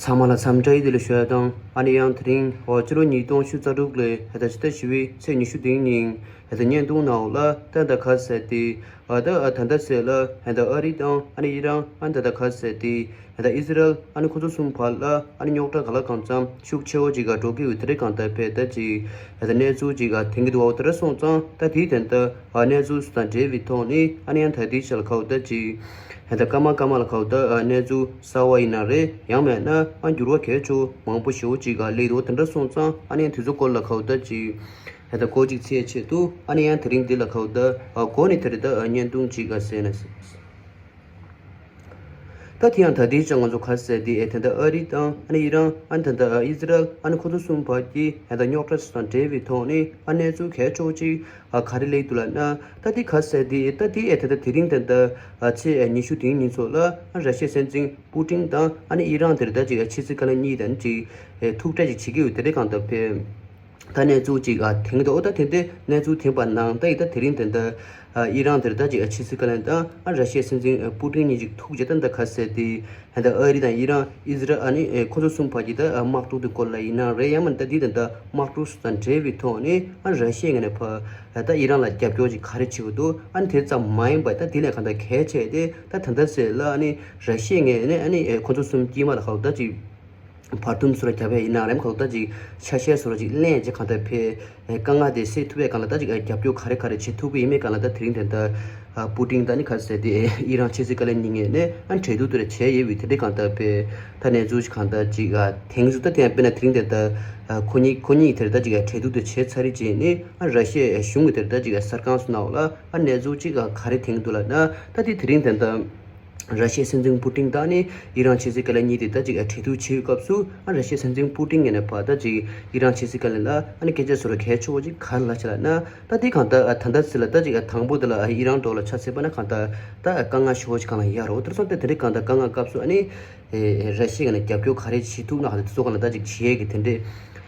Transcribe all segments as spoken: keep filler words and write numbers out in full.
ཚང་མ་ལ་འཚམས་འདྲི་ཡི་དེ་ལ་ཞུ་ཡ་དང་། ཨ་ནི་ཡང་དེ་རིང་འོ་སྤྱི་ལོ་ཉིས་སྟོང་ཉི་ཤུ་རྩ་དྲུག་ལོའི་ད་ཕྱི་ཟླ་བཞི་པའི་ཚེས་ཉི་ཤུ་དེའི་ཉིན་ད་བརྙན་ཐུང་ནང་ལ་ད་ད་ག་ཟེར་ཏེ་ཨ་ད་ཨ་ད་ད་ཟེར་ལ་ད་ཨ་རི་དང་ཨ་ནི་ཨི་རན་ཨ་ད་ད་ག་ཟེར་ཏེ་ད་ཨི་ཟི་རལ་ཨ་ནི་ཁོ་ཚོ་གསུམ་བར་ལ་ཨ་ནི་རྙོག་དྲ་ག་ལ་གང་འཚམ་ཤུགས་ཆེ་བོ་ཅིག་ག་འགྲོ་གི་ཡོད། དེ་རིང་གང་ལྟར་ཕེ་ད་ཅིག་ད་གནས་ཚུལ་ཅིག་ག་དེང་གི་འདུག་བ། དེ་ར་སོང་ཙང་ད་དེའི་དོན་དུ་ཨ་གནས་ཚུལ་དང་འབྲེལ་བའི་ཐོག་ནས་ཨ་ནི་ཡང་ད་དེའི་ཆ་ལ་ཁ་བ་ད་ཅིག་ད་སྐར་མ་སྐར་མ་ལ་ཁ་བ་ད་ཨ་གནས་ཚུལ་གསར་བ་ཡིན་ན་རེད། ཡང་མེད་ན་ཨ་འགྱུར་བ་གལ་ཆེ་བོ་མང་པོ་ཞེ་བོ་ཅིག་ག་སླེབས་འདུག་དེ་འདྲ་སོང་ཙང་ཨ་ནི་དེ་ཚོ་སྐོར་ལ་ཁ་བ་ད་ཅིག་ད་ལྟ་སྐོར་ཅིག་ཚེས་ཆེད་དུ་ཨ་ནི་ཡང་དེ་རིང་འདི་ལ་ཁ་བ་ད་ཨ་གོ་ནས་དེ་རིང་ད་ཨ་བརྙན་ཐུང་ཅིག་ག་ཟེར་ན་ཟེར། ད་དེ་ཡང་ད་ལྟའི་ཆ་ང་ཚོ་ག་ཟེར་དེ་ཨེ་ད་ལྟ་ཨ་རི་དང་ཨ་ནི་ཨི་རན་ཨ་ནི་ད་ལྟ་ཨི་ཟི་རལ་ཨ་ནི་ཁོ་ཚོ་གསུམ་བར་གྱི་ད་ལྟ་རྙོག་དྲ་དང་འབྲེལ་བའི་ཐོག་ནས་ཨ་གནས་ཚུལ་གལ་ཆེ་བོ་ཅིག་ཨ་ག་རེ་སླེབས་འདུག་ལབ་ན། ད་དེ་ག་ཟེར་དེ་ད་དེ་ཨེ་ད་ལྟ་དེ་རིང་ད་ལྟ་ཨ་ཚེས་ཉི་ཤུ་དེའི་ཉིན་ཚོ་ལ་ཨ་ར་ཤི་ཡའི་སྲིད་འཛིན་པུ་ཏིན་དང་ཨ་ནི་ཨི་རན་དེ་རེད། ད་ཅིག་ཨ་ཕྱི་སྲིད་བཀའ་བློན་གཉིས་དང་ཅིག་ཨེ་ཐུག་འཕྲད་ཅིག་བྱེད་ཀྱི་ཡོད། དེ་རིང་གང་ལྟར་ཕེ། ད་གནས་ཚུལ་ཅིག་ཨ་དེང་དུ་ཨོ་ད་དེ་འདྲའི་གནས་ཚུལ་དེང་པ་ནང་ད་ཡི་ད་དེ་རིང་དེ་འདྲ་ཨ་ཨི་རན་དེར་ད་ཅིག་ཨ་ཕྱི་སྲིད་བཀའ་བློན་དང་ཨ་ར་ཤི་ཡའི་སྲིད་འཛིན་ཨ་པུ་ཏིན་གཉིས་ཅིག་ཐུག་རྗེས་ད་ད་ག་ཟེར་དེ་ད་ཨ་རི་དང་ཨི་རན་ཨི་ཟི་རལ་ཨ་ནི་ཨེ་ཁོ་ཚོ་གསུམ་བར་གྱི་ད་ཨ་དམག་འཁྲུག་དེ་སྐོར་ལ་ཡིན་ན་རེད། ཡང་མིན་ད་དེ་ད་ད་དམག་འཁྲུག་དང་འབྲེལ་བའི་ཐོག་ནས་ཨ་ར་ཤི་ཡའི་ངོས་ནས་ཕ་ད་ཨི་རན་ལ་རྒྱབ་སྐྱོར་ཅིག་ག་རེ་བྱེད་དགོས་འདུག་ཨ་ནི་དེ་ཙམ་མ་ཡིན་པ་ད་དེ་ལས་གང་ད་གལ་ཆེ་དེ་ད་ད་ད་ཟེར་ལ་ཨ་ནི་ར་ཤི་ཡའི་ངོས་ནས་ཨ་ནི་ཨེ་ཁོ་ཚོ་གསུམ་དཀྱིལ་མ་ལ་ཧ་ད་ཅིག་བར་འདུམ་བཟོ་འདྲ་རྒྱབ་ཡ་ཡིན་ན་རེམ་ཁ་ལོ་ད་ཅིག་ཆ་ཤས་བཟོ་འདྲ་ཅིག་ལེན་ཅིག་གང་ལྟར་ཕེ་དཀའ་ངལ་དེ་སེལ་ཐུབ་པའི་སྒང་ལ་ད་ཅིག་རྒྱབ་སྐྱོར་ག་རེ་ག་རེ་བྱེད་ཐུབ་ཀྱི་ཡིན་མེད་སྒང་ལ་ད་དེ་རིང་དེ་ད་པུ་ཏིན་ད་ནི་ག་ཟེར་དེ་ཨི་རན་ཕྱི་སྲིད་བཀའ་བློན་གཉིས་ངོས་ནས་ཨ་གྲོས་བསྡུར་དེ་འདྲ་བྱས་ཡོད་པའི་དེ་འདྲའི་སྒང་ལྟར་ཕེ་ད་གནས་ཚུལ་ཅིག་གང་ལྟར་ཅིག་དེང་སུ་ད་དེ་དཔེར་ན་དེ་རིང་དེ་ད་ཁོ་གཉིས་ཁོ་གཉིས་དེ་ད་ཅིག་གྲོས་བསྡུར་དེ་བྱས་ཚར་རེད་ཅེས་ནི་ཨ་ར་ཤི་ཡའི་གཞུང་གི་དེ་ད་ཅིག་གསར་ཁང་སུ་ནང་ལ་ཨ་གནས་ཚུལ་ཅིག་ག་རེ་དེང་འདུག་ལབ་ན་ད་དེ་དེ་རིང་དེ་ད། ར་ཤི་ཡའི་སྲིད་འཛིན་པུ་ཏིན་དང་ནི་ཨི་རན་ཕྱི་སྲིད་བཀའ་བློན་གཉིས་དེ་ད་ཅིག་གྲོས་བསྡུར་བྱེད་པའི་སྐབས་སུ་ཨ་ར་ཤི་ཡའི་སྲིད་འཛིན་པུ་ཏིན་ངོས་ནས་ཕར་ད་ཅིག་ཨི་རན་ཕྱི་སྲིད་བཀའ་བློན་ལ་ཨ་ནི་སྐད་ཆ་བཟོ་འདྲ་གལ་ཆེ་བོ་ཅིག་ག་རེ་ལབ་ཤག་ལབ་ན། ད་དེ་གང་ལྟར་ཨ་ད་ལྟ་ཚེ་ལ་ད་ཅིག་ཨ་དང་པོ་དེ་ལ་ཨ་ཨི་རན་འགྲོ་ལ་ཆ་བཞག་པ་ན་གང་ལྟར་ད་ཨ་དཀའ་ངལ་ཞེ་པོ་ཅིག་གང་ལ་ཡོད་རེད། འོ་དེར་སོང་སྟེ་དེ་འདྲའི་གང་ལྟར་དཀའ་ངལ་སྐབས་སུ་ཨ་ནི་ཨེ་ཨེ་ར་ཤི་ཡ་ངོས་ནས་རྒྱབ་སྐྱོར་ག་རེ་བྱེད་ཐུབ་ན་གང་ལྟར་དེ་ཚོ་གང་ལ་ད་ཅིག་བྱེད་ཡས་ཀྱི་དེ་འདྲའི་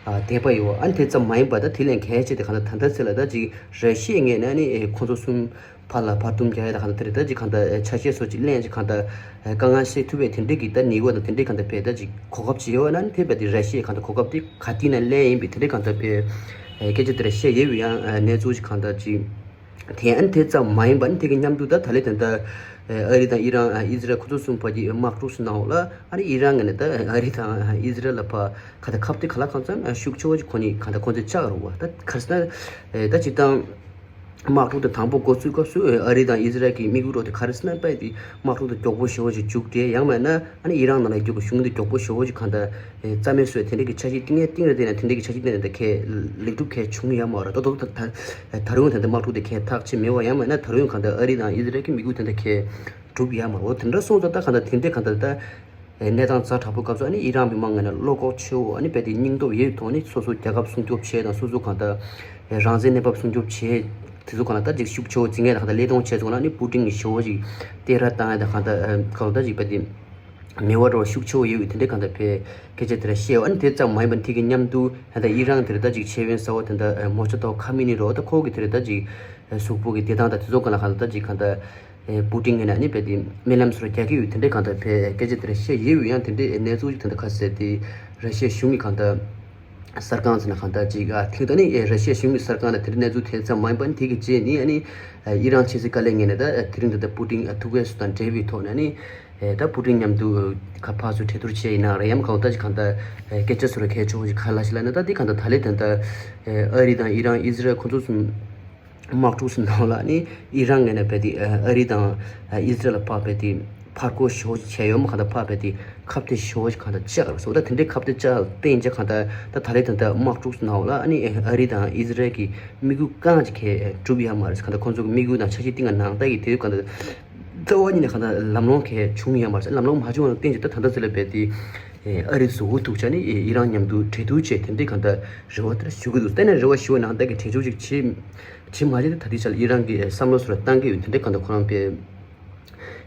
ཨ་དད་པ་ཡོད། ཨ་ནི་དེ་ཙམ་མ་ཡིན་པ་ད་དེ་ལས་གལ་ཆེ་དེ་གང་ལྟར་ད་ལྟ་ཚེ་ལ་ད་ཅིག་ར་ཤི་ཡའི་ངོས་ནས་ཨ་ནི་ཨེ་ཁོང་ཚོ་གསུམ། ཕར་ལ་བར་འདུམ་རྒྱག་ཡ་དང་གང་ལྟར་དེ་རེད། ད་ཅིག་གང་ལྟར་ཆ་ཤས་སོགས་ཅིག་ལེན་ཅིག་གང་ལྟར་དཀའ་ངལ་སེལ་ཐུབ་པའི་དེ་འདྲའི་གི་ད་ནུས་པ་དང་དེ་འདྲའི་གང་ལྟར་བས་ད་ཅིག་གོ་སྐབས་ཅིག་ཡོད་ན་ནི་དེ་བས་དེ་ར་ཤི་ཡས་གང་ལྟར་གོ་སྐབས་དེ་ག་དུས་ན་ལེན་ཡིན་པའི་དེ་འདྲའི་གང་ལྟར་བས་སྐད་ཆ་དེ་ར་བཤད་ཡོད་པའི་ཡང་གནས་ཚུལ་ཅིག་གང་ལྟར་ཅིག་དེ་ཨ་ནི་དེ་ཙམ་མ་ཡིན་པ་ནི་དེ་གི་མཉམ་དུ་ད་ད་ལས་དེ་ད་ཨ་རི་དང་ཨི་རན་ཨི་ཟི་རལ་ཁོ་ཚོ་གསུམ་བར་གྱི་དམག་འཁྲུག་སུ་ནང་འོག་ལ་ཨ་ནི་ཨི་རན་ངོས་ནས་ད་ཨ་རི་དང་ཨི་ཟི་རལ་ལ་ཕར་གང་ལྟར་ཁ་གཏད་ག་ལ་གང་འཚམ་ཤུགས་ཆེ་བོ་ཅིག་ཁོ་གཉིས་གང་ལྟར་ཁོ་ཚོས་བཅག་རོགས་བ། ད་ག་རེ་ཟེར་ན་ད་སྤྱིར་བཏང་། དམག་འཁྲུག་དེ་དང་པོ་འགོ་ཚུགས་སྐབས་སུ་ཨ་རི་དང་ཨི་ཟི་རལ་གྱི་དམིགས་ཡུལ་རོགས་དེ་ག་རེ་ཟེར་ན་དཔེ་དེ་དམག་འཁྲུག་དེ་མགྱོགས་པོ་ཞེ་པོ་ཞིག་མཇུག་སྒྲིལ། ཡང་མིན་ན་ཨ་ནི་ཨི་རན་ནང་ལ་རྒྱུག་གི་གཞུང་དེ་མགྱོགས་པོ་ཞེ་པོ་ཞིག་གང་ལྟར་རྩ་མེད་བཟོས་དེ་འདྲའི་གི་འཆར་གཞི་གཏིང་ནས་གཏིང་རེ་བལྟས་ན་དེ་འདྲའི་གི་འཆར་གཞི་གཏིང་ནས་ད་གས་ལེགས་གྲུབ་གས་བྱུང་ཡོད་མ་རེད། ད་དུང་ད་ད་རུང་ད་ལྟ་དམག་འཁྲུག་དེ་གས་ཐག་ཆོད་མེད་པ། ཡང་མིན་ན་ད་རུང་གང་ལྟར་ཨ་རི་དང་ཨི་ཟི་རལ་གྱི་དམིགས་ཡུལ་དེ་འདྲ་གས་གྲུབ་ཡོད་མ་རེད། འོ་དེ་འདྲ་སོང་ཙང་ད་གང་ལྟར་དེ་འདྲའི་གང་ལྟར་ད། གནས་སྟངས་ཛ་དྲག་པོའི་སྐབས་སུ་ཨ་ནི་ཨི་རན་མི་མང་ངོས་ནས་བློ་ཁོག་ཆེ་བོ་ཨ་ནི་རྦད་དེ་སྙིང་སྟོབས་ཡོད་ཐོག་ནས་སོ་སོ་རྒྱལ་ཁབ་སྲུང་སྐྱོབ་བྱེད་དང་སོ་སོ་གང་ལྟར་རང་བཙན་གནས་བབ་སྲུང་སྐྱོབ་བྱེད་དེ་ཚོ་གང་ལ་ད་ཅིག་ཤུགས་ཆེ་བོ་འཛིན་མཁན་དང་གང་ལྟར་ལས་དོན་བྱེད་ཚོ་ལ་ཨ་ནི་པུ་ཏིན་གྱི་ཞེ་བོ་ཅིག་སྟེར་ར་བཏང་ཡ་དང་གང་ལྟར་གང་ལྟར་ཅིག་རྦད་དེ་མེད་པ་འགྲོ་བ་ཤུགས་ཆེ་བོ་ཡོད་ཡོད་དེ་འདྲའི་གང་ལྟར་བས་སྐད་ཆ་དེ་འདྲ་བཤད་ཡོད། ཨ་ནི་དེ་ཙམ་མ་ཡིན་པ་དེ་གི་མཉམ་དུ་ད་ལྟ་ཨི་རན་དེ་རེད་ད་ཅིག་ཆེ་བན་ས་བ་དེ་འདྲ་མོ་ཅོ་ཏོ་ཁ་མི་ནི་རོ་ད་ཁོ་གི་དེ་རེད་ད་ཅིག་གཟུགས་པོ་གི་བདེ་ཐང་དང་དེ་ཚོ་གང་ལ་གང་ལྟར་ད་ཅིག་གང་ལྟར། ཨེ་པུ་ཏིན་ངོས་ནས་ཨ་ནི་རྦད་དེ་སྨོན་ལམ་སོགས་རྒྱག་གི་ཡོད། དེ་འདྲའི་གང་ལྟར་བས་སྐད་ཆ་དེ་འདྲ་བཤད་ཡོད་ཡང་དེ་འདྲའི་གནས་ཚུལ་ཅིག་དེ་འདྲ་ཁ་གསལ་ཏེ་ར་ཤི་ཡ་གཞུང་གི་གང་ལྟར་གསར་ཁང་ཟེར་ན་གང་ལྟར་ཅིག་ཨ་ཐེངས་ད་ནི་ཨེ་ར་ཤི་ཡ་གཞུང་གི་གསར་ཁང་ལ་དེ་འདྲའི་གནས་ཚུལ་དེ་ཙམ་མ་ཡིན་པ་ནི་དེ་གི་རྗེས་ནི་ཨ་ནི་ཨེ་ཨི་རན་ཕྱི་སྲིད་བཀའ་བློན་ངོས་ནས་ད་དེ་རིང་ད་ལྟ་པུ་ཏིན་ཨ་ཐུག་པའི་སུ་དང་འབྲེལ་བའི་ཐོག་ནས་ཨ་ནི་ཨེ་ད་པུ་ཏིན་མཉམ་དུ་ཁ་ཕར་ཚུར་གྲོས་བསྡུར་བྱས་ཡིན་ན་རེད་ཡང་གང་ལྟར་ཅིག་གང་ལྟར་ཨེ་སྐད་ཆ་སོགས་ལ་གལ་ཆེ་བོ་ཞིག་ག་ལ་ཞིག་ལ་ནི་ད་དེ་གང་ལྟར་ད་ལས་དེ་ལྟར་ཨེ་ཨ་རི་དང་ཨི་རན་ཨི་ཟི་རལ་ཁོ་ཚོ་གསུམ། དམག་འཁྲུག་སུ་ནང་ལ་ནི་ཨི་རན་ངོས་ནས་རྦད་དེ་ཨ་རི་དང་ཨི་ཟི་རལ་ལ་ཕར་རྦད་དེ་ཕར་རྒོལ་ཞེ་བོ་ཞིག་བྱས་ཡོད་མ་གང་ལྟར་ཕར་རྦད་དེ་ཁ་གཏད་ཞེ་བོ་ཞིག་གང་ལྟར་བཅག་ར་སོ། ད་དེ་འདྲའི་ཁ་གཏད་བཅག་བསྟན་རྗེས་གང་ལྟར་ད་ད་ལྟའི་ད་ལྟ་དམག་འཁྲུག་སུ་ནང་ལ་ཨ་ནི་ཨ་རི་དང་ཨི་ཟི་རལ་གྱི་དམིགས་ཡུལ་གང་ཅིག་གས་གྲུབ་ཡོད་མ་རེད། གང་ལྟར་ཁོང་ཚོ་གི་དམིགས་ཡུལ་དང་འཆར་གཞི་གཏིང་ལ་ནང་ལྟར་གྱི་དེ་གང་ལྟར་རྩ་བ་ཉིད་ནས་གང་ལྟར་ལམ་ལྷོང་གས་བྱུང་ཡོད་མ་རེད། ལམ་ལྷོང་མ་བྱུང་བ་ལ་བརྟེན་བྱས་ད་ད་ལྟ་ཚེ་ལ་རྦད་དེ་ཨ་རི་ཚོ་འུ་ཐུག་བྱས་ནས་ཨི་རན་མཉམ་དུ་གྲོས་བསྡུར་བྱས་དེ་འདྲའི་གང་ལྟར་རེ་བ་དེ་འདྲ་ཞུ་གི་འདུག་དེ་ནས་རེ་བ་ཞུ་བ་ནང་ལྟར་གྱི་གྲོས་ཆོད་ཅིག་བྱེད། ཇི་མ་ཇི་དེ་ད་ལྟའི་ཆར་ཨི་རན་གྱིས་བསམ་བློ་སོགས་ལ་བཏང་གི་ཡོད། དེ་འདྲའི་གང་ལྟར་ཁོ་རང་པས་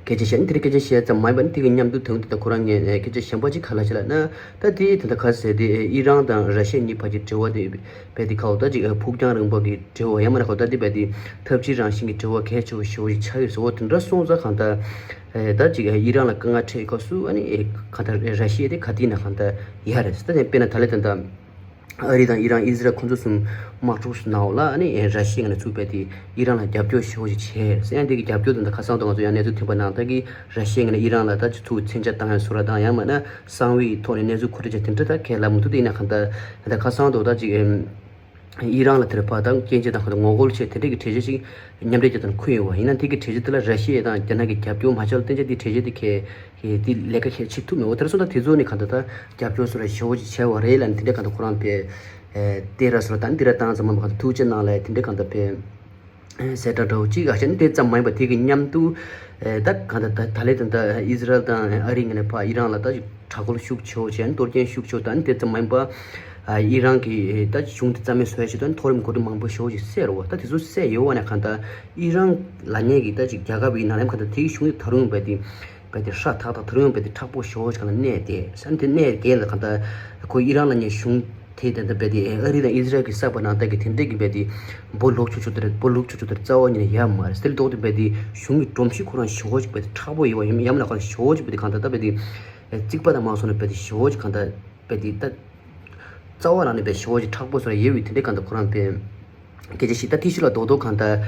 སྐད་ཆ་བཤད་ནི་དེ་རིང་སྐད་ཆ་བཤད་ཙམ་མ་ཡིན་པ་ནི་དེ་གི་མཉམ་དུ་དོན་དེ་དང་ཁོ་རང་ངས་སྐད་ཆ་གཞན་པ་ཅིག་ག་ལ་བཤད་ལ་ན། ད་དེ་དེ་འདྲ་ག་ཟེར་དེ་ཨི་རན་དང་ར་ཤི་ཡ་གཉིས་བར་གྱི་འབྲེལ་བ་དེ་བས་དེ་ཁ་འོ་ད་ཅིག་ཕུགས་རྒྱང་རིང་པོ་གི་འབྲེལ་བ་ཡང་མིན་ན་ཁ་འོ་ད་དེ་བས་དེ་འཐབ་ཇུས་རང་བཞིན་གྱི་འབྲེལ་བ་གལ་ཆེ་བོ་ཞེ་བོ་ཞིག་ཆགས་ཡོད་ཟེར་བ་དེ་འདྲ་སོང་ཙང་གང་ལྟར་ད་ཅིག་ཨི་རན་ལ་དཀའ་ངལ་འཕྲད་སྐབས་སུ་ཨ་ནི་གང་ལྟར་ར་ཤི་ཡ་དེ་ག་དེ་ན་གང་ལྟར་ཡག་རེད་ཟེར། ད་དེ་དཔེར་ན་ད་ལན་ད་ལྟ། ཨ་རི་དང་ཨི་རན་ཨི་ཟི་རལ་ཁོང་ཚོ་གསུམ་དམག་འཁྲུག་ནང་ལ་ཨ་ནི་ར་ཤི་ཡའི་ངོས་ནས་ཚུགས་པའི་དེ་ཨི་རན་ལ་རྒྱབ་སྐྱོར་ཞེ་པོ་ཅིག་བྱས་ཟེར་ཡང་དེ་གི་རྒྱབ་སྐྱོར་དེ་འདྲ་ཁ་སང་དུ་ང་ཚོ་ཡང་གནས་ཚུལ་ཐོན་པ་ནང་ལྟར་གྱི་ར་ཤི་ཡའི་ངོས་ནས་ཨི་རན་ལ་ད་ཅིག་ཚུར་མཚོན་ཆ་བཏང་ཡ་བཟོ་འདྲ་དང་ཡང་མིན་ན་གསང་བའི་ཐོག་ནས་གནས་ཚུལ་མཁོ་སྤྲོད་བྱས་དེ་འདྲ་ད་གས་ལབ་མི་འདུག་དེ་ཡིན་ན་གང་ལྟར་ད་ཁ་སང་དུ་ད་ཅིག་ཨི་རན་ལ་དེར་ཕར་ད་སྐྱོན་བརྗོད་དང་གང་ལྟར་ངོ་རྒོལ་བྱས་དེ་འདྲ་གི་གྲོས་ཆོད་ཅིག་མཉམ་འབྲེལ་རྒྱལ་ཚོགས་ནས་ཁུར་ཡོད་པ་ཡིན་ན་དེ་གི་གྲོས་ཆོད་དེ་ལ་ར་ཤི་ཡ་དང་རྒྱ་ནག་གི་རྒྱབ་སྐྱོར་མ་ཆགས་ལ་བརྟེན་བྱས་དེ་གྲོས་ཆོད་དེ་གས་ཀྱི་དེ་ལས་ཀ་གལ་ཆེ་ཐུབ་མེད། འོ་དེར་སོང་ཙང་དེ་ཚོ་ནི་གང་ལྟར་ད་རྒྱབ་སྐྱོར་སོགས་ལ་ཞེ་པོ་ཅིག་བྱས་པ་རེད་ལ་ནི་དེ་འདྲ་གང་ལྟར་ཁོ་རང་ཕེ་ཨེ་ཏེ་ར་སོགས་ལ་ད་ནི་དེ་འདྲ་བཏང་ཙམ་མ་གང་ལྟར་ཐུགས་རྗེ་གནང་ལ་དེ་འདྲ་གང་ལྟར་ཕེ་ཨེ་གསལ་བསྒྲགས་འདྲ་བོ་ཅིག་ཨ་ཤ་ནི་དེ་ཙམ་མ་ཡིན་པ་དེ་གི་མཉམ་དུ་ཨེ་ད་གང་ལྟར་ད་ད་ལས་ད་ལྟ་ཨི་ཟི་རལ་དང་ཨ་རི་ངོས་ནས་ཕར་ཨི་རན་ལ་ད་ཅིག་དྲག་རྒོལ་ཤུགས་ཆེ་བོ་བྱས་ནས་གཏོར་སྐྱོན་ཤུགས་ཆེ་བོ་ད་ནི་དེ་ཙམ་མ་ཡིན་པ་ཨ་ཨི་རན་གྱི་ད་གཞུང་དེ་རྩ་མེད་བཟོ་ཡ་ཞིག་ད་ནི་མཐོ་རིམ་འགོ་ཁྲིད་མང་པོ་ཞེ་པོ་ཅིག་བསད་རེད་བ། ད་དེ་ཚོ་བསད་ཡོད་བ་ནས་གང་ལྟར་ཨི་རན་ལབ་མཁན་གྱི་ད་ཅིག་རྒྱལ་ཁབ་ཡིན་ན་ལམ་གང་ལྟར་དེའི་གཞུང་དེ་ད་རུང་བས་དེ། བས་དེ་ཧྲ་ཐག་ཐག་ད་རུང་བས་དེ་མཁྲེགས་པོ་ཞེ་པོ་ཅིག་གང་ལ་གནས་ཏེ་ས་དེ་གནས་དེ་ལ་གང་ལྟར་ཁོ་ཨི་རན་ལབ་མཁན་གཞུང་དེ་དེ་འདྲ་བས་དེ་ཨ་རི་དང་ཨི་ཟི་རལ་གྱིས་བསགས་པ་ནང་ལྟར་གྱི་དེ་འདྲས་ཀྱི་བས་དེ་སྦོ་ལོག་ཆོག་ཆོག་དེ་རེད། སྦོ་ལོག་ཆོག་ཆོག་དེ་རྩ་བ་ཉིད་ནས་ཡོད་མ་རེད། དེ་ལ་ལྡོག་སྟེ་བས་དེ་གཞུང་གི་སྒྲོམ་གཞི་ཁོ་རང་ཞེ་པོ་ཅིག་བས་དེ་མཁྲེགས་པོ་ཡོད་པ་ཡིན་ཡང་ལ་ཁོ་རང་ཞེ་པོ་ཅིག་བས་དེ་གང་ལྟར་ད་བས་དེ་རྩིག་པ་དང་མ་སོང་ནས་བས་དེ་ཞེ་པོ་ཅིག་གང་ལྟར་བས་དེ་ད། རྩ་བ་ནང་ནས་བས་ཞེ་པོ་ཅིག་མཁྲེགས་པོ་བཟོ་ར་ཡོད་པའི་དེ་འདྲའི་གང་ལྟར་ཁོ་རང་བས་སྐད་ཆ་ཞིག་ད་ཐི་ཤུ་ལ་རྡོག་རྡོག་གང་ལྟར་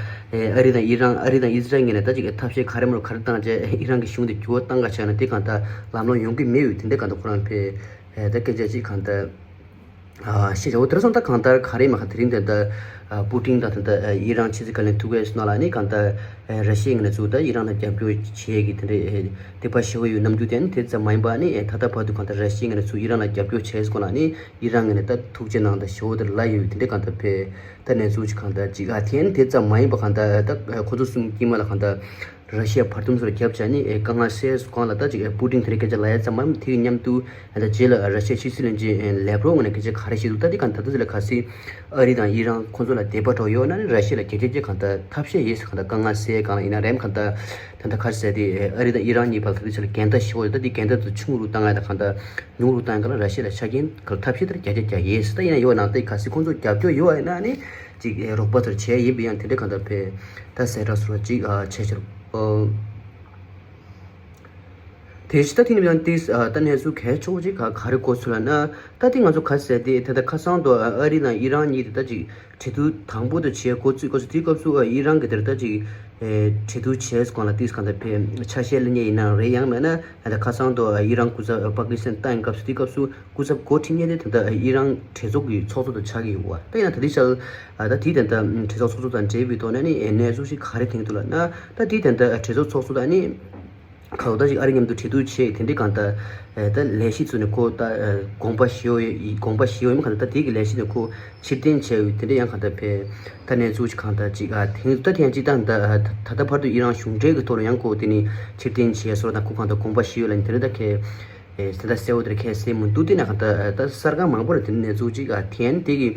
ཨ་རི་དང་ཨི་རན་ཨ་རི་དང་ཨི་ཟི་རལ་ངོས་ནས་ད་ཅིག་ཐབས་ཤེས་ག་རེ་མ་རུ་ག་རེ་བཏང་བྱས་ཨི་རན་གྱི་གཞུང་དེ་འགྱུར་བ་བཏང་ག་བྱས་ན་དེ་གང་ལྟར་ལམ་ལྷོང་ཡོང་གི་མེད་པའི་དེ་འདྲའི་གང་ལྟར་ཁོ་རང་བས་ད་སྐད་ཆ་ཅིག་གང་ལྟར་ཤེས་བྱ་འོ་དེར་སོང་ད་གང་ལྟར་ག་རེ་མ་ག་དེ་རིང་དེ་ལྟར་པུ་ཏིན་དང་དེ་ལྟར་ཨི་རན་ཕྱི་སྲིད་བཀའ་བློན་ཐུག་པའི་ནང་ལ་ནི་གང་ལྟར། ར་ཤི་ཡའི་ངོས་ནས་ཚུར་ད་ཨི་རན་ལ་རྒྱབ་སྐྱོར་བྱེད་ཀྱི་དེ་འདྲའི་དད་པ་ཞེ་པོ་ཡོད་རྣམ་འགྱུར་དེ་ནི་དེ་ཙམ་མ་ཡིན་པ་ནི་ད་ལྟ་བར་དུ་གང་ལྟར་ར་ཤི་ཡའི་ངོས་ནས་ཚུར་ཨི་རན་ལ་རྒྱབ་སྐྱོར་བྱས་སྐོར་ལ་ནི་ཨི་རན་ངོས་ནས་ད་ཐུགས་རྗེ་གནང་དང་ཞེ་པོ་དེ་ལབ་ཡོད་དེ་འདྲའི་གང་ལྟར་བས་ད་གནས་ཚུལ་ཅིག་གང་ལྟར་ཅིག་ཨ་དེ་ནི་དེ་ཙམ་མ་ཡིན་པ་གང་ལྟར་ད་ཁོ་ཚོ་གསུམ་དཀྱིལ་མ་ལ་གང་ལྟར་ར་ཤི་ཡ་བར་འདུམ་སོགས་ལ་རྒྱབ་བྱས་ནི་དཀའ་ངལ་སེལ་སྐོར་ལ་ད་ཅིག་པུ་ཏིན་དེ་འདྲའི་སྐད་ཆ་ལབ་ཡ་ཙམ་མ་ཡིན་དེ་གི་མཉམ་དུ་ད་རྗེས་ལ་ར་ཤི་ཡའི་ཕྱི་སྲིད་བློན་ཆེན་ལེབ་རོ་ངོས་ནས་སྐད་ཆ་ག་རེ་བཤད་འདུག་ད་དེ་གང་ལྟར་ད་དེ་ལ་གལ་སྲིད། ཨ་རི་དང་ཨི་རན་ཁོང་ཚོ་ལ་དད་པ་འདྲ་ཡོད་ན་ནི་ར་ཤི་ཡ་ལ་རྒྱབ་སྐྱོར་ཅིག་གང་ལྟར་ཐབས་ཤེས་ཡིན་ཟེར་གང་ལྟར་དཀའ་ངལ་སེལ་གང་ལ་ཡིན་ན་རེམ་གང་ལྟར་ད་ལྟ་ག་རེ་ཟེར་དེ་ཨ་རི་དང་ཨི་རན་གཉིས་བར་ད་ལྟ་ཆ་ལ་འགལ་ཟླ་ཞེ་པོ་ཡོད། ད་དེ་འགལ་ཟླ་དེ་ཆུང་རུ་བཏང་ཡ་ད་གང་ལྟར་ཉུང་རུ་བཏང་ཡ་གང་ལ་ར་ཤི་ཡ་ལ་ཆ་རྐྱེན་གང་ལ་ཐབས་ཤེས་དེར་རྒྱབ་སྐྱོར་རྒྱག་ཡིན་ཟེར། ད་ཡིན་ན་ཡོད་ན་ད་གལ་སྲིད་ཁོང་ཚོ་རྒྱབ་སྐྱོར་ཡོད་ཡིན་ན་ནི་ཅིག་རོགས་པ་ཚོར་བྱས་ཡིན་པ་ཡང་དེ་འདྲ་གང་ལྟར་བས་ད་གསལ་བསྒྲགས་སོགས་ཅིག་བྱས་ཕྱིར། དེ་ཕྱི་ད་དེ་ནི་ཡང་ཏིས་ད་གནས་ཚུལ་གལ་ཆེ་བོ་ཅིག་ག་ག་རེ་གོ་ཚུལ་ལ་ན་ད་དེ་ང་ཚོ་ག་ཟེར་དེ་ད་ལྟ་ཁ་སང་དུ་ཨ་རི་དང་ཨི་རན་གཉིས་དེ་ད་ཅིག་གྲོས་བསྡུར་དང་པོ་དུ་བྱས་འགོ་བཙུགས་སྐབས་སུ་དེའི་སྐབས་སུ་ཨི་རན་གྱི་དེར་ད་ཅིག་གྲོས་བསྡུར་བྱས་སྐོར་ལ་ཏིས་གང་ལྟར་ཕེ་ཆ་ཤས་ལེན་མཁན་ཡིན་ན་རེད་ཡང་མེད་ན་ད་ལྟ་ཁ་སང་དུ་ཨི་རན་སྐུ་ཚབ་པ་ཀི་སི་ཐན་བཏང་སྐབས་སུ་དེའི་སྐབས་སུ་སྐུ་ཚབ་འགོ་ཁྲིད་མཁན་དེ་ད་ལྟ་ཨི་རན་གྲོས་ཚོགས་ཀྱི་ཚོགས་གཙོ་དུ་ཆགས་ཀྱི་ཡོད་པ་ད་ཡིན་ན་ད་དེ་ཆ་ད་དེའི་ད་ལྟ་གྲོས་ཚོགས་ཚོགས་གཙོ་དང་འབྲེལ་བའི་ཐོག་ནས་ནི་གནས་ཚུལ་ཞིག་ག་རེ་ཐོན་འདུག་ལབ་ན་ད་དེའི་ད་ལྟ་གྲོས་ཚོགས་ཚོགས་གཙོ་དང་ནི། ཁ་ལོ་ད་ཅིག་ཨ་རི་མཉམ་དུ་གྲོས་བསྡུར་བྱས་དེ་འདྲའི་གང་ལྟར་ད་ལས་གཞི་ཚོ་ནས་ཁོ་ད་དགོངས་པ་བཞེས་ཡོད་དགོངས་པ་བཞེས་ཡོད་མི་གང་ལྟར་ད་དེ་གི་ལས་གཞི་ནས་ཁོ་ཕྱིར་འཐེན་བྱས་ཡོད་དེ་འདྲ་ཡང་གང་ལྟར་ཕེ་ད་གནས་ཚུལ་ཅིག་གང་ལྟར་ཅིག་ཨ་དེང་ད་དེ་ཡང་ཅིག་ད་ད་ད་ལྟ་བར་དུ་ཨི་རན་གཞུང་འབྲེལ་གི་ཐོག་ལ་ཡང་ཁོ་དེ་ནི་ཕྱིར་འཐེན་བྱས་སོ་ད་ཁོ་གང་ལྟར་དགོངས་པ་བཞེས་ཡོད་ལ་ནི་དེ་འདྲ་ད་ཁེ་ཨེ་ད་ད་གསལ་བོ་དེ་ར་ཁེ་གསལ་མི་འདུག་དེ་ན་གང་ལྟར་ད་གསར་ཁང་མང་པོ་ལ་དེ་འདྲ་གནས་ཚུལ་ཅིག་ཨ་དེ་ཡང་དེ་གི་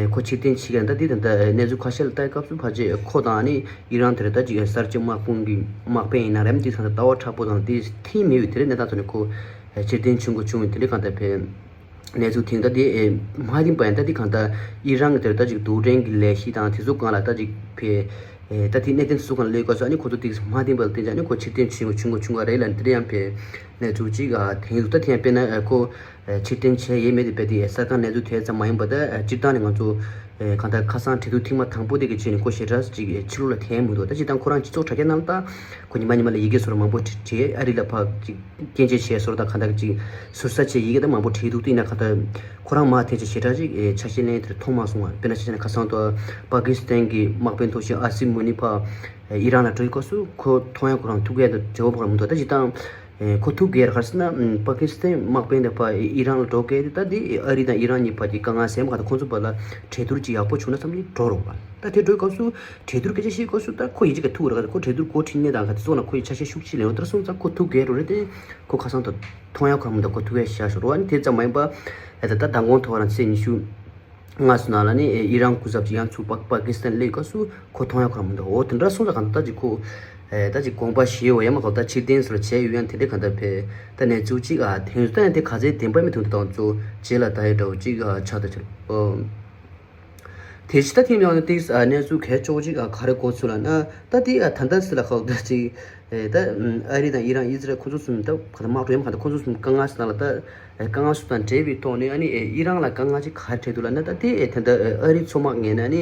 ཁོ་ཕྱིར་འཐེན་བྱེད་མཁན་ད་འདི་ད་ལྟ་གནས་ཚུལ་ཁ་ཤས་ལ་ལྟ་སྐབས་སུ་ཕལ་ཆེར་ཁོ་དང་ནི་ཨི་རན་དེར་ད་ཅིག་གསར་བརྗེ་དམག་དཔུང་གི་དམག་དཔོན་ཡིན་ན་རེམ་འདི་ཚང་ལྟ་བ་མཁྲེགས་པོ་དང་དེ་མཐུན་མེད་པའི་དེ་རིང་གནས་སྟངས་ཐོག་ནས་ཁོ་ཕྱིར་འཐེན་བྱེད་དགོས་བྱུང་བའི་དེ་འདྲ་གང་ལྟར་ཕེ་གནས་ཚུལ་ཐེངས་ད་དེ་མ་ཐིང་པ་ཡིན་ད་འདི་གང་ལྟར་ཨི་རན་གི་དེར་ད་ཅིག་རྡུལ་ཕྲན་གྱི་ལས་གཞི་དང་དེ་ཚོ་གང་ལ་ད་ཅིག་ཕེ་ད་དེ་གནད་དོན་དེ་ཚོ་གང་ལ་ལས་དགོས་སོ་ཨ་ནི་ཁོ་ཚོ་དེ་མ་ཐིང་པ་ལ་བརྟེན་ཅིག་ཨ་ནི་ཁོ་ཕྱིར་འཐེན་བྱེད་དགོས་བྱུང་བ་རེད་ལ་འདི་འདྲ་ཡང་ཕེ་གནས་ཚུལ་ཅིག་ཐེངས་ད་ཐེངས་དཔེར་ན་ཁོ། ཕྱིར་འཐེན་བྱས་ཡས་མེད་དེ་རྦད་དེ་གསར་ཁང་གནས་ཚུལ་དེ་ཙམ་མ་ཡིན་པ་ད་སྤྱིར་བཏང་ནས་ང་ཚོ་གང་ལྟར་ཁ་སང་གྲོས་བསྡུར་ཐེངས་མ་དང་པོ་དེ་གི་རྗེས་ནས་ཁོ་ཞེ་དྲག་ཅིག་ཕྱི་ལོགས་ལ་ཐོན་མི་འདུག་ད་སྤྱིར་བཏང་ཁོ་རང་སྤྱི་ཚོགས་དྲ་རྒྱ་ནང་ལ་ད་ཁོ་ཉི་མ་ཉི་མ་ལ་ཡི་གེ་ཚོ་ར་མང་པོ་བྲིས་བྲིས་ཨ་རི་ལ་ཕར་ཅིག་སྐྱོན་བརྗོད་བྱས་སོ་ད་གང་ལྟར་ཅིག་ཟུར་ཟ་བྱས་ཡི་གེ་ད་མང་པོ་བྲིས་འདུག་དེ་ཡིན་ན་གང་ལྟར་ཁོ་རང་མ་ཐེ་ཅིག་ཞེ་དྲག་ཅིག་ཆ་ཤས་ལེན་དེར་མཐོང་མ་སོང་བ་དཔེར་ན་ཆ་བཞག་ན་ཁ་སང་དུ་པ་ཀི་སི་ཐན་གྱི་དམག་དཔོན་ཐོག་ཤིང་ཨ་སིམ་མུ་ནི་ཕར་ཨི་རན་ལ་འགྲོ་ཡི་སྐབས་སུ་ཁོ་མཐོང་ཡ་ཁོ་རང་ཐུག་ཡ་ད་བྱེད་པ་ཁོ་རང་མི་འདུག་ད་སྤྱིར་བཏང་། ཁོ་ཐུག་གེར་ག་རེ་ཟེར་ན་པ་ཀི་སི་ཐན་དམག་དཔོན་དང་ཕར་ཨི་རན་ལ་འགྲོ་གེ་ད་འདི་ཨ་རི་དང་ཨི་རན་གཉིས་བར་གྱི་དཀའ་ངལ་སེལ་མ་ག་ད་ཁོང་ཚོ་བར་ལ་གྲོས་བསྡུར་ཅིག་ཡག་པོ་བྱུང་ན་བསམ་གྱི་འགྲོ་རོགས་པ་ད་དེ་འགྲོའི་སྐབས་སུ་གྲོས་བསྡུར་སྐད་ཆ་བཤད་སྐབས་སུ་ད་ཁོ་ཡིན་གཅིག་ག་ཐུག་ར་ག་ཁོ་གྲོས་བསྡུར་འགོ་ཁྲིད་མཁན་དང་ག་དེ་ཚོ་ན་ཁོ་ཡི་ཆ་ཤས་ཤུགས་ཆེ་ལེན་འོ་དེར་སོང་ཙང་ཁོ་ཐུག་གེར་རོ་རེད་དེ་ཁོ་ཁ་སང་ད་མཐོང་ཡ་ཁོ་རང་མི་འདུག་ཁོ་ཐུག་ཡ་བཞག་ཞོར་བ་ནི་དེ་ཙམ་མ་ཡིན་པ་ད་ད་མདང་དགོང་ཐོག་རང་ཚེས་ཉི་ཤུ། སྔ་སུ་ན་ལ་ནི་ཨི་རན་སྐུ་ཚབ་ཅིག་ཡང་ཚུར་པ་པ་ཀི་སི་ཐན་སླེབས་སྐབས་སུ་ཁོ་མཐོང་ཡ་ཁོ་རང་མི་འདུག་འོ་དེ་འདྲ་སོང་ཙང་གང་ལྟར་ཅིག་ཁོ་ ད་ཅིག་དགོངས་པ་བཞེས་ཡོད་ཡ་མ་གོ་ད་ཕྱིར་འཐེན་སོགས་བྱས་ཡོད་ཡང་དེ་འདྲའི་གང་ལྟར་ཕེ་ད་གནས་ཚུལ་ཅིག་ཨ་དེང་སང་དེ་ག་ཚད་བདེན་པ་མི་ཐུང་དུ་དང་ཚོ་རྗེས་ལ་ད་ཡོད་འདྲ་བོ་ཅིག་ཨ་ཆགས་ད་ཆགས། དེ་ཕྱི་ད་ཐེངས་ཡང་ཏིག་ཨ་གནས་ཚུལ་གལ་ཆེ་བོ་ཅིག་ཨ་ག་རེ་གོ་ཚུལ་ལ་ན་ད་དེ་ཨ་ད་ལྟ་སི་ལ་ཁག་ད་ཅིག་ཨེ་ད་ཨ་རི་དང་ཨི་རན་ཨི་ཛི་རལ་ཁོ་ཚོ་གསུམ་ད་ག་ད་དམག་གྲོན་ག་ད་ཁོ་ཚོ་གསུམ་དཀའ་ངལ་སི་ན་ལ་ད་དཀའ་ངལ་སུ་དང་འབྲེལ་བའི་ཐོག་ནས་ཨ་ནི་ཨི་རན་ལ་དཀའ་ངལ་ཅིག་ག་རེ་འཕྲད་འདུག་ལ་ན་ད་དེ་ཨེ་ད་ད་ཨ་རི་མཚོ་དམག་ངན་ན་ནི་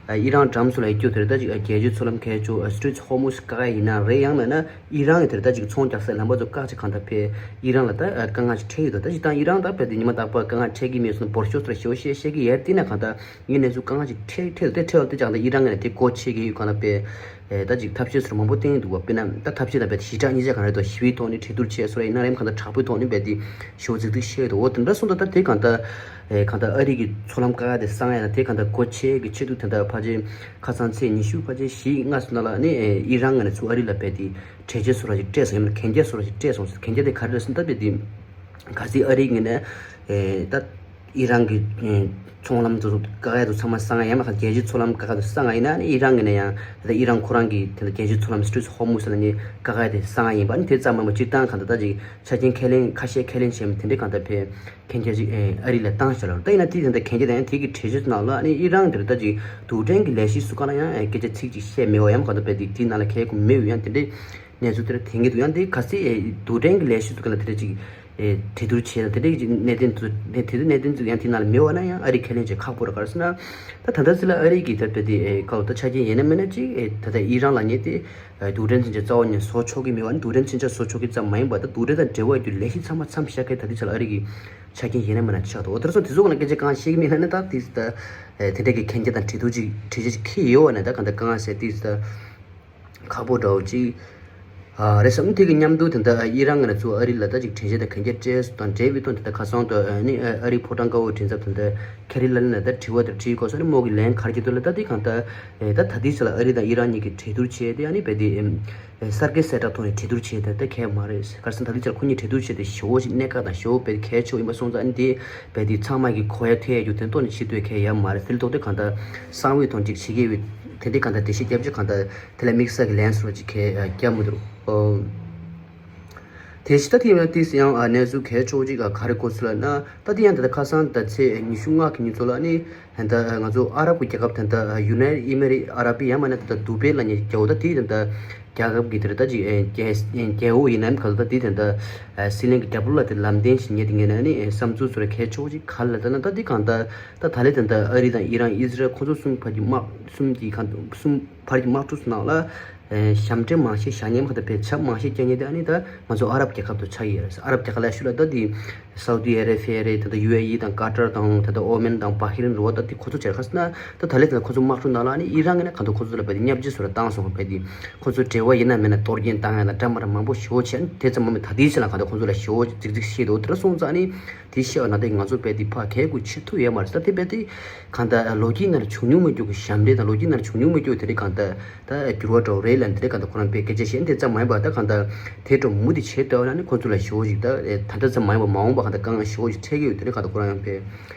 ཨི་རན་འགྲམ་སུ་ལ་ཡི་སྐྱོ་དེར་ད་ཅིག་རྒྱལ་སྤྱིའི་མཚོ་ལམ་གལ་ཆེ་Strait of Hormuz་བཀག་ཡ་ཡིན་ན་རེད་ཡང་མེད་ན་ཨི་རན་གི་དེར་ད་ཅིག་ཚོང་རྒྱག་སའི་ལམ་པ་ཚོ་བཀག་ཅིག་གང་ད་ཕེ་ཨི་རན་ལ་ད་དཀའ་ངལ་ཅིག་འཕྲད་ཡོད་དོ། ད་ཅིག་ད་ཨི་རན་ད་ཕེ་དེ་ཉི་མ་རྟག་པར་དཀའ་ངལ་འཕྲད་ཀྱི་མེད་སོང་འབོར་ཤོག་ཟེར་ཞེ་བོ་བཤད་བཤད་ཀྱི་ཡར་དེ་ན་གང་ད་ངས་གནས་ཚུལ་གང་ཅིག་འཕྲད་འཕྲད་དེ་འཕྲད་བ་དེ་ཀྱང་ད་ཨི་རན་ངས་དེ་སྒོ་ཕྱེ་གི་ཡོད་ག་ན་པས། ད་ཅིག་ཐབས་ཤེས་ཚུར་མང་པོ་བསྟན་འདུག་བ། དཔེར་ན་ད་ཐབས་ཤེས་དང་རྦད་དེ་ཞི་དྲག་གཉིས་ཆ་གང་རེད་དོ། ཞི་བའི་ཐོག་ནས་གྲོས་བསྡུར་བྱས་སོ་ར་ཡིན་ན་རེམ་གང་ད་དྲག་པོའི་ཐོག་ནས་རྦད་དེ་ཞི་བ་རྫིག་རྫིག་བཤད་འདུག་འོ་དེ་འདྲ་སོང་ད་ད་དེ་གང་ད་གང་ད་ཨ་རི་གི་མཚོ་ལམ་ཀ་དེ་གསང་ཡ་ན་དེ་གང་ད་སྒོ་ཕྱེ་གི་ཆེད་དུ་དེ་འདྲ་ཕལ་ཆེར་ཁ་སང་ཚེས་ཉི་ཤུ་ཕལ་ཆེར་བཞི་ལྔ་སོང་ན་ལ་ནི་ཨི་རན་ངས་ཚུར་ཨ་རི་ལ་རྦད་དེ་གྲོས་ཆོད་སོ་ར་ཞིག་སྤྲད་སོང་ཡིན་ན་གན་རྒྱ་སོ་ར་ཞིག་སྤྲད་སོང་། གན་རྒྱ་དེ་ག་རེ་རེད་ཟེར་ན་ད་རྦད་དེ། གལ་སྲིད་ཨ་རིའི་ངོས་ནས་ཨེ་ད་ཨི་རན་གྱི་ཨེ་ཚོང་ལམ་དུ་བཀག་ཡ་དུ་ཚང་མ་གསང་ཡ་ཡིན་མ་ཁ་རྒྱལ་སྤྱིའི་མཚོ་ལམ་བཀག་ཡ་དུ་གསང་ཡ་ཡིན་ན་ཨི་རན་གྱི་ནས་ཡང་ད་ཨི་རན་ཁོ་རང་གི་དེ་ལ་རྒྱལ་སྤྱིའི་མཚོ་ལམ་Strait of Hormuz ལ་ནི་བཀག་ཡ་དེ་གསང་ཡ་ཡིན་པ་ནི་དེ་ཙམ་མ་མ་སྤྱིར་བཏང་གང་ད་ད་ཅིག་ཆ་རྐྱེན་ཁས་ལེན་ཁ་ཤས་ཁས་ལེན་བྱས་མ་དེ་འདྲའི་གང་ད་ཕེ་གན་རྒྱ་ཅིག་ཨེ་ཨ་རི་ལ་བཏང་བཞག་ལ་ད་ཡིན་ན་དེ་དེ་འདྲ་གན་རྒྱ་དང་ཡང་དེ་གི་གྲོས་ཆོད་ནང་ལ་ནི་ཨི་རན་དེ་ལ་ད་ཅིག་རྡུལ་ཕྲན་གྱི་ལས་གཞི་སུ་ག་ལ་ཡང་ཨེ་སྐད་ཆ་ཚིག་ཅིག་བཤད་མེད་པ་ཡང་གང་ད་ཕེ་དེ་དེ་ནང་ལ་ཁས་གོ་མེད་ཡང་དེ་འདྲའི། གནས་ཚུལ་དེ་འདྲ་དེང་གི་འདུག་ཡང་དེ་ག་ཚད་རྡུལ་ཕྲན་གྱི་ལས་གཞི་ཚོ་ག་ལ་དེ་འདྲ་ཅིག་ཨེ་གྲོས་བསྡུར་བྱས་ལ་དེ་འདྲ་ཅིག་གནད་དོན་དུ་དེ་དེ་གནད་དོན་ཚོ་ཡང་དེ་ནང་ལ་མེད་པ་ན་ཡང་ཨ་རི་ཁས་ལེན་བྱེད་ཁག་པོ་ར་ག་རེ་ཟེར་ན། ད་ད་ལྟ་ཚེ་ལ་ཨ་རི་གི་ད་དཔེ་དེ་ཨེ་ཀའོ་ད་ཆ་རྐྱེན་ཡིན་ན་མིན་ན་ཅིག་ཨེ་ད་ལྟ་ཨི་རན་ལ་ཉེ་དེ་ཨེ་རྡུལ་ཕྲན་མཚོན་ཆ་རྩ་བ་ནས་བཟོ་ཆོག་གི་མེད་པ་ནི་རྡུལ་ཕྲན་མཚོན་ཆ་བཟོ་ཆོག་གི་ཙམ་མ་ཡིན་པ་ད་རྡུལ་ཕྲན་དང་འབྲེལ་བ་ཡོད་རྒྱུ་ལས་གཞི་ཚང་མ་མཚམས་བཞག་མཁན་ད་ལྟའི་ཆ་ལ་ཨ་རི་གི་ཆ་རྐྱེན་ཡིན་ན་མིན་ན་ཆགས་འདུག་འོ་དེ་ཚོ་དེ་ཚོ་ག་ལ་སྐད་ཆ་གང་བཤད་ཀྱི་མིན་ན་ནི་ད་དེ་ད་ཨེ་དེ་འདྲ་གི་གན་རྒྱ་དང་གྲོས་བསྡུར་ཅིག་གྲོས་ཆོད་ཅིག་འཁེལ་ཡོད་པ་ནི་ད་གང་ད་གང་ཟེར་དེ་ད། ཁག་པོ་འདྲ་བོ་ཅིག་ཨ་རེད་བསམ། དེ་གི་མཉམ་དུ་དེ་འདྲ་ཨི་རན་ངོས་ནས་ཚུར་ཨ་རི་ལ་ད་ཅིག་དྲན་ཤེས་དང་གན་རྒྱ་སྤྲད་དང་འབྲེལ་བའི་དོན་དེ་འདྲ་ཁ་སང་དུ་ཨ་ནི་ཨ་རིའི་ཕོ་བྲང་དཀར་པོའི་མགྲིན་ཚབ་དེ་འདྲ་ཁེ་རི་ལ་ལི་ནས་ད་དྲི་བ་དེ་དྲིས་སྐོར་སོགས་ནི་མོ་གི་ལན་ག་རེ་བྱེད་འདུག་ལ། ད་དེ་གང་ལྟར་ཨེ་ད་ད་ལྟའི་ཆ་ལ་ཨ་རི་དང་ཨི་རན་གཉིས་ཀྱིས་གྲོས་བསྡུར་བྱས་ཏེ་ཨ་ནི་རྦད་དེ་ཨེམ་ཨེ་གསར་བརྗེ་གསལ་བསྒྲགས་ཐོག་ནས་གྲོས་བསྡུར་བྱས་ཏེ་ད་གལ་མ་རེད། ག་རེ་ཟེར་ན་ད་ལྟའི་ཆ་ལ་ཁོ་གཉིས་གྲོས་བསྡུར་བྱས་ཏེ་ཞེ་པོ་ཞིག་གནད་འགག་དང་ཞེ་པོ་རྦད་གལ་ཆེ་བོ་ཡིན་པ་སོང་ཙང་ཨ་ནི་དེ་རྦད་དེ་ཚང་མ་གི་གོ་ཡ་ཐོས་ཡ་རྒྱུ་དོན་ཐོག་ནས་བྱེད་འདོད་གལ་ཡོད་མ་རེད། དེ་ལ་ཐོག་དེ་གང་ལྟར་གསང་བའི་དོན་གཅིག་བྱེད་ཀྱི་ཡོད། དེ་འདྲའི་གང་ལྟར་འགྲེལ་བཤད་རྒྱབ་ཆེད་གང་ལྟར། དེ་ལ་དམིགས་བསལ་གྱི་ལན་སོགས་ཅིག་གས་རྒྱབ་མི་འདུག་ཨོ། དེ་ཕྱི་ད་ཐེངས་ཡང་ཏིས་ཡང་ཨ་གནས་ཚུལ་གལ་ཆེ་བོ་ཅིག་ག་རེ་གོ་ཚུལ་ལ་ན། ད་དེ་ཡང་ད་ལྟ་ཁ་སང་ད་ཚེས་ཉི་ཤུ་ལྔ་གི་ཉིན་ཚོ་ལ་ནི་ད་ང་ཚོ་ཨ་རབ་ཀྱི་རྒྱལ་ཁབ་ད་ད་United Emirates Arab ཡང་མིན་ན་ད་ད་དུ་བེ་ལ་ནི་རྒྱལ་པོ་ད་དེ་ད་ད་རྒྱལ་ཁབ་ཀྱི་དེ་ད་ཅིག་རྒྱལ་རྒྱལ་པོ་ཡིན་ནམ་ག་ད་ད་དེ་ད་ད་སྲིད་བློན་གྱི་རྒྱབ་ལོགས་ལ་དེ་ལམ་སྟོན་ཞིག་ཉན་དེ་ངས་ན་ནི་བསམ་ཚུལ་ཚོ་ལ་གལ་ཆེ་བོ་ཅིག་ག་རེ་ལ་ད་ན། ད་དེ་གང་ད་ད་ད་ལེ་ད་ད་ཨ་རི་དང་ཨི་རན་ཨི་ཟི་རལ་ཁོ་ཚོ་གསུམ་བར་གྱི་དམག་གསུམ་གྱི་གང་གསུམ་བར་གྱི་དམག་འཁྲུག་ནང་ལ། ཨེ་ཞབས་འདྲེན་མང་ཤས་བཞག་མཁན་མ་གཏོགས་པའི་བྱ་མང་ཤས་རྒྱག་མཁན་དེ་ཨ་ནི་ད་ང་ཚོ་ཨ་རབ་རྒྱལ་ཁབ་ཏུ་ཆགས་ཡོད་རེད། ཨ་རབ་རྒྱལ་ཁབ་ལ་ཤུ་ལ་ད་དེ་སའུ་ཏི་ཨ་རེ་བྷི་ཡ་རེད། ད་ད་ཡུ་ཨེ་ཨི་དང་ཀ་ཏར་དང་ད་ད་ཨོ་མན་དང་བྷ་ཧི་རིན་རེད་བ། ད་དེ་ཁོ་ཚོ་བྱས་ཁ་སང་ད་ད་ལེ་ད་ཁོ་ཚོ་དམག་འཁྲུག་ནང་ལ་ཨ་ནི་ཨི་རན་གྱི་ནས་ག་འདུག་ཁོ་ཚོ་ལ་བས་ཏེ་བརྙས་བཅོས་སོགས་ལ་བཏང་སོང་བས་ཏེ་ཁོ་ཚོ་འབྲེལ་བ་ཡིན་ན་མེད་ན་གཏོར་སྐྱོན་བཏང་ཡ་དང་འདྲ་མ་འདྲ་མང་པོ་ཞེ་པོ་བྱས། ཨ་ནི་དེ་ཙམ་མ་མེད་ད་དེའི་ཆ་ལ་ག་འདུག་ཁོ་ཚོ་ལ་ཞེ་པོ་རྫིག་རྫིག་བཤད་འདུག་དེ་འདྲ་སོང་ཙང་ཨ་ནི་དེ་བཤད་པ་ན་དེ་ང་ཚོ་བས་ཏེ་ཕ་གས་དགོས་ཆེ་ཐུབ་ཡོད་མ་རེད། ད་དེ་བས་ཏེ་གང་ལྟར་ལོ་རྒྱུས་ནང་ལ་བྱུང་མྱོང་མེད་རྒྱུ་གི་ཞབས་འདྲེན་དང་ལོ་རྒྱུས་ནང་ལ་བྱུང་མྱོང་མེད་རྒྱུ་དེ་འདྲའི་གང་ལྟར་ད་འགྱུར་བ་འདྲ་བོ་རེད་ལབ་ནས་དེ་འདྲའི་གང་ལྟར་ཁོ་རང་པས་སྐད་ཆ་བཤད་ནས་དེ་ཙམ་མ་ཡིན་པར་ད་གང་ལྟར་དེ་འདྲ་མུ་མཐུད་བྱེད་ཐུབ་ན་ནི་ཁོ་ཚོ་ལ་ཞེ་པོ་ཞིག་ད་ད་ལྟ་ཙམ་མ་ཡིན་པར་མ་འོངས་པ་གང་ལྟར་དཀའ་ངལ་ཞེ་པོ་ཞིག་འཕྲད་ཀྱི་ཡོད། དེ་འདྲའི་གང་ལྟར་ཁོ་རང་ཡང་པས་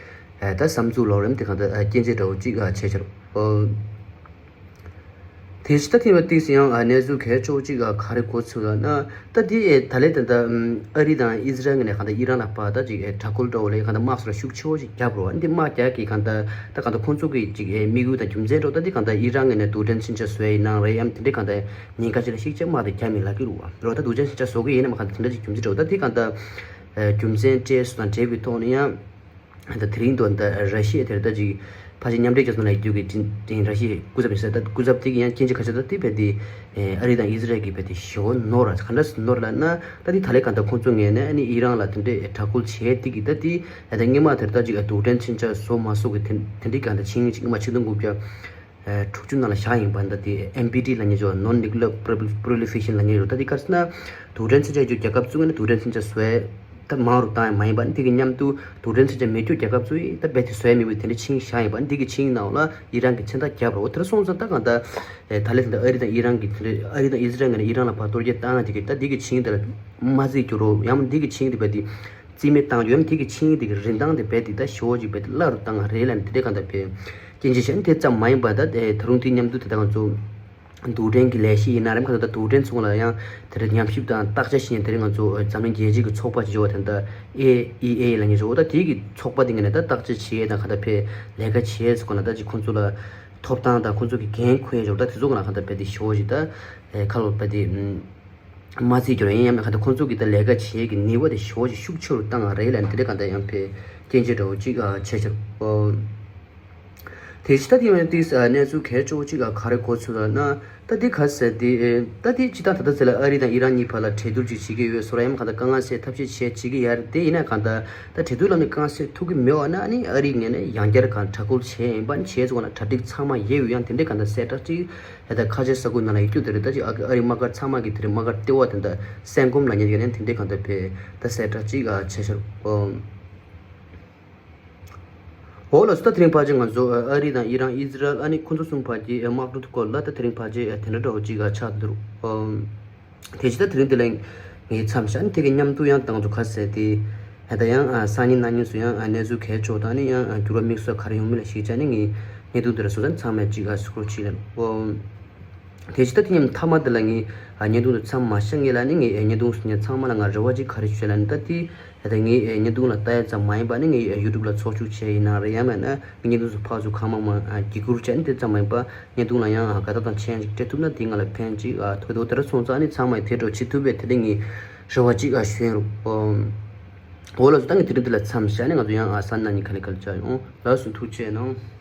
ད་བསམ་ཚུལ་ལོག་རིམ་དེ་གང་ལྟར་སྐྱོན་བརྗོད་འདྲ་བོ་ཅིག་བྱས་ཆེར། དེ་ཕྱི་ད་ཐེངས་པ་ཏིས་ཡང་གནས་ཚུལ་གལ་ཆེ་བོ་ཅིག་ག་རེ་གོ་ཚུལ་ལ་ན། ད་དེ་ད་ལེ་ད་ད་ཨ་རི་དང་ཨི་ཟི་རལ་ངོས་ནས་གང་ལྟར་ཨི་རན་ལ་ཕར་ད་ཅིག་དྲག་རྒོལ་འདྲ་བོ་ལས་གང་ལྟར་དམག་སོགས་ལ་ཤུགས་ཆེ་བོ་ཅིག་བརྒྱབ་རོགས། འདི་དམག་རྒྱག་གི་གང་ལྟར་ད་གང་ལྟར་ཁོང་ཚོ་གི་ཅིག་དམིགས་ཡུལ་དང་རྒྱུ་མཚན་འདྲ་བོ་ད་འདི་གང་ལྟར་ཨི་རན་ངོས་ནས་རྡུལ་ཕྲན་མཚོན་ཆ་བཟོ་ཡ་ཡིན་ནའང་རེད་ཡམ་དེ་འདྲའི་གང་ལྟར་ཉེན་ཁ་ཅིག་ལ་ཤུགས་ཆེ་དམག་དེ་རྒྱག་མི་ལབ་ཀྱི་རེད་བ། རོགས་ད་རྡུལ་ཕྲན་མཚོན་ཆ་བཟོ་གི་ཡིན་ནམ་གང་ལྟར་དེ་འདྲ་ཅིག་རྒྱུ་མཚན་འདྲ་བོ་ད་འདི་གང་ལྟར་རྒྱུ་མཚན་སྤྲད་སོང་དང་འབྲེལ་བའི་ཐོག་ནས་ཡང་། ད་དེ་རིང་དུ་ད་ར་ཤི་ཡ་དེར་ད་ཅིག་ཕལ་ཆེར་མཉམ་འབྲེལ་རྒྱལ་ཚོགས་ནང་ཡོད་རྒྱུ་གི་དྲིན་དྲིན་ར་ཤི་ཡའི་སྐུ་ཚབ་ཡིན་ས་ད་སྐུ་ཚབ་དེ་གི་ཡང་སྐྱོན་ཆ་ཁ་ཤས་ད་དེ་བས་དེ་ཨ་རི་དང་ཨི་ཟི་རལ་གྱི་བས་དེ་ཞེ་པོ་ནོར་ར་ག་འདྲ་སེ་ནོར་ལབ་ན། ད་དེ་ད་ལས་གང་ལྟར་ཁོང་ཚོ་ངོས་ནས་ཨ་ནི་ཨི་རན་ལ་དེ་འདྲའི་དྲག་རྒོལ་བྱས་དེ་གི་ད་དེ་ད་སྔོན་མ་དེར་ད་ཅིག་རྡུལ་ཕྲན་མཚོན་ཆ་བཟོ་མ་བཟོ་གི་དེ་དེ་འདྲའི་གང་ལྟར་ཆིངས་ཡིག་ཅིག་སྔོན་མ་ཆིག་སྟོང་དགུ་བརྒྱ་དྲུག་ཅུ་ནང་ལ་བཞག་ཡིན་པ་ད་དེ་ཨེན་པི་ཊི་ལབ་མཁན་ཅིག་Non-Nuclear Prol- Proliferation ལབ་མཁན་རེད། ད་དེ་ག་རེ་ཟེར་ན་རྡུལ་ཕྲན་མཚོན་ཆ་ཡོད་རྒྱུ་རྒྱལ་ཁབ་ཚོ་ངོས་ནས་རྡུལ་ཕྲན་མཚོན་ཆ་བཟོ་ཡ་ད་མང་རུ་བཏང་ཡ་མ་ཡིན་པ་ནི་དེ་གི་མཉམ་དུ་རྡུལ་ཕྲན་མཚོན་ཆ་མེད་རྒྱུ་རྒྱལ་ཁབ་ཚོ་ཡིས་ད་རྦད་དེ་བཟོ་ཡ་མེད་པའི་དེ་འདྲའི་ཆིངས་བཞག་ཡིན་པ་ནི་དེ་གི་ཆིངས་ནང་ལ་ཨི་རན་གྱི་མཚན་རྟགས་བརྒྱབ་རོགས། དེ་འདྲ་སོང་ཙང་ད་གང་ལྟར་ད་ལས་ད་ཨ་རི་དང་ཨི་རན་གྱི་དེ་འདྲའི་ཨ་རི་དང་ཨི་ཟི་རལ་ངོས་ནས་ཨི་རན་ལ་ཕར་གཏོར་རྒོལ་བཏང་ཡ་དེ་གི་ད་དེ་གི་ཆིངས་དེ་ལ་མ་བརྩི་རྒྱུ་རོགས་ཡང་མིན་དེ་གི་ཆིངས་དེ་རྦད་དེ་རྩིས་མེད་བཏང་རྒྱུ་ཡང་དེ་གི་ཆིངས་དེ་གི་རིན་ཐང་དེ་རྦད་དེ་ད་ཞེ་པོ་ཅིག་རྦད་དེ་སླ་རུ་བཏང་ཡ་རེད་ལབ་ནས་དེ་འདྲའི་གང་ལྟར་བས་སྐྱོན་ཆ་བཤད་ནས་དེ་ཙམ་མ་ཡིན་པ་ད་ད་རུང་དེ་མཉམ་དུ་དེ་ད་ང་ཚོ། རྡུལ་ཕྲན་གྱི་ལས་གཞི་ཡིན་ན་རེམ་ཁ་ད་ལྟ་རྡུལ་ཕྲན་ཚོ་ལ་ཡང་དེ་འདྲ་ཉམས་ཞིབ་དང་བརྟག་དཔྱད་བྱེད་མཁན་དེ་རིང་ང་ཚོ་འཛམ་གླིང་རྒྱལ་སྤྱི་གི་ཚོགས་པ་ཅིག་ཡོད་པ་དེ་འདྲ་ཨེ་ཨི་ཨེ་ལབ་མཁན་ཅིག་ཡོད། ད་དེའི་གི་ཚོགས་པ་དེ་ངོས་ནས་ད་བརྟག་དཔྱད་བྱེད་ཡས་དང་ག་ད་ཕེ་ལས་ཀ་བྱེད་ཡས་ཚོ་ག་ན་ད་ཅིག་ཁོང་ཚོ་ལ་ཐོབ་ཐང་དང་ཁོང་ཚོ་གི་འགན་འཁུར་ཡས་ཅིག་ད་དེ་ཚོ་ག་ན་ག་ད་ཕེ་དེ་ཞོ་ཅིག་ད་ཁ་ལོ་ཕེ་དེ་མ་བརྩི་རྒྱུ་རེད། ཡིན་ཡང་ག་ད་ཁོང་ཚོ་གི་ད་ལས་ཀ་བྱེད་ཀྱི་ནུས་པ་དེ་ཞོ་ཅིག་ཤུགས་ཆེ་རུ་བཏང་བ་རེད་ལབ་ནས་དེ་འདྲ་ག་ད་ཡང་ཕེ་སྐྱོན་བརྗོད་འདྲ་བོ་ཅིག་བྱས་ཤག་དེ་ཕྱི་ད་དེ་ཡང་ཏིས་གནས་ཚུལ་གལ་ཆེ་བོ་གཅིག་ག་རེ་གོ་ཚུལ་ལབ་ན། ད་དེ་ག་ཟེར་དེ་ད་དེ་སྤྱི་བཏང་ད་ལྟ་ཟེར་ལ་ཨ་རི་དང་ཨི་རན་གཉིས་བར་ལ་གྲོས་བསྡུར་ཅིག་བྱེད་ཀྱི་ཡོད་སོ་ར་ཡང་གང་ལྟར་དཀའ་ངལ་སེལ་ཐབས་ཤེས་བྱེད་བྱེད་ཀྱི་ཡ་རེད། དེ་ཡིན་ན་གང་ལྟར་ད་གྲོས་བསྡུར་ལམ་ནས་དཀའ་ངལ་སེལ་ཐུབ་ཀྱི་མེད་པ་ན་ཨ་ནི་ཨ་རི་ངོས་ནས་ཡང་བསྐྱར་གང་དྲག་སྐུལ་བྱས་ཡིན་པ་ནི་བྱས་ཙང་ན་གྲ་སྒྲིག་ཚང་མ་ཡོད་ཡོད་ཡང་དེ་འདྲའི་གང་ལྟར་གསལ་བསྒྲགས་ཅིག་ད་ལྟ་ཁ་ཆེ་ས་ཁུལ་ནང་ལ་ཡོད་རྒྱུ་དེ་རེད། ད་ཅིག་ཨ་རི་དམག་སྒར་ཚང་མ་གི་དེ་རིང་དམག་སྒར་ལྟེ་བ་དེ་འདྲ་སན་གོམ་ལ་ཉེ་གི་ནས་དེ་འདྲའི་གང་ལྟར་བས་ད་གསལ་བསྒྲགས་ཅིག་བྱས་ཤག་འོ་ལགས་སོ། ད་དེ་རིང་ཕལ་ཆེར་ང་ཚོ་ཨ་རི་དང་ཨི་རན་ཨི་ཛི་རལ་ཨ་ནི་ཁོང་ཚོ་གསུམ་བར་གྱི་དམག་འཁྲུག་སྐོར་ལ་ད་དེ་རིང་ཕལ་ཆེར་དེ་འདྲ་འདྲ་བོ་ཅིག་ཆགས་འདུག་དེ་ཕྱི་ད་དེ་རིང་དེ་ལ་ངས་མཚམས་བཞག་ནས་དེ་གི་མཉམ་དུ་ཡང་ཏང་ཚོ་ཁ་གསལ་ཏེ་ད་ཡང་སང་ཉིན་གནངས་ཉིན་སུ་ཡང་གནས་ཚུལ་གལ་ཆེ་བ་དང་ནི་ཡང་འགྱུར་བ་དམིགས་བསལ་ག་རེ་ཡོང་མིན་ལ་གཞིགས་བྱས་ནས་ངས་བརྙན་ཐུང་འདི་ལ་སོང་ཙང་ཚང་མས་ཅིག་གཟིགས་རོགས་བྱེད་ལ། དེ་ཕྱི་ད་དེ་ཉིན་མཐའ་མ་དེ་ལ་ངས་བརྙན་ཐུང་དེ་མཚམས་མ་བཞག་ངེས་ལ་ནི་ངས་བརྙན་ཐུང་སུ་ཉན་ཚང་མ་ལ་ང་རེ་བ་ཅིག་ག་རེ་ཞུ་ལ་ནི་ད་དེ་ད་ངས་བརྙན་ཐུང་ལ་ལྟ་ཡ་ཙམ་མ་ཡིན་པ་ནི་ངས་ཡུ་ཊུབ་ལ་ཚོགས་ཞུགས་བྱས་ཡིན་ན་རེད་ཡང་མེད་ན་བརྙན་ཐུང་སུ་ཕར་ཚུར་གང་མང་མང་བརྒྱུད་བསྐུར་བྱས་ནི་དེ་ཙམ་མ་ཡིན་པ་བརྙན་ཐུང་ལ་ཡང་དགའ་རྟགས་དང་མཆན་ཞིག་སྤྲད་ཐུབ་ན་དེ་ང་ལ་ཕན་ཅིག་ཐོགས་འདུག་དེ་འདྲ་སོང་ཙང་ནི་ཚང་མས་དེ་འདྲ་བྱེད་ཐུབ་པའི་དེ་འདྲ་ངས་རེ་བ་ཅིག་ཞུ་ཡིན་རུང་། འོ་ལགས་སོ། ད་ངས་དེ་རིང་འདི་ལ་མཚམས་བཞག་ནས་ང་ཚོ་ཡང་ཨ་སང་ཉིན་ག་ལེ་ག་ལེ་བཅར་ཡོང་། ལགས་སོ། ཐུགས་རྗེ་གནང་།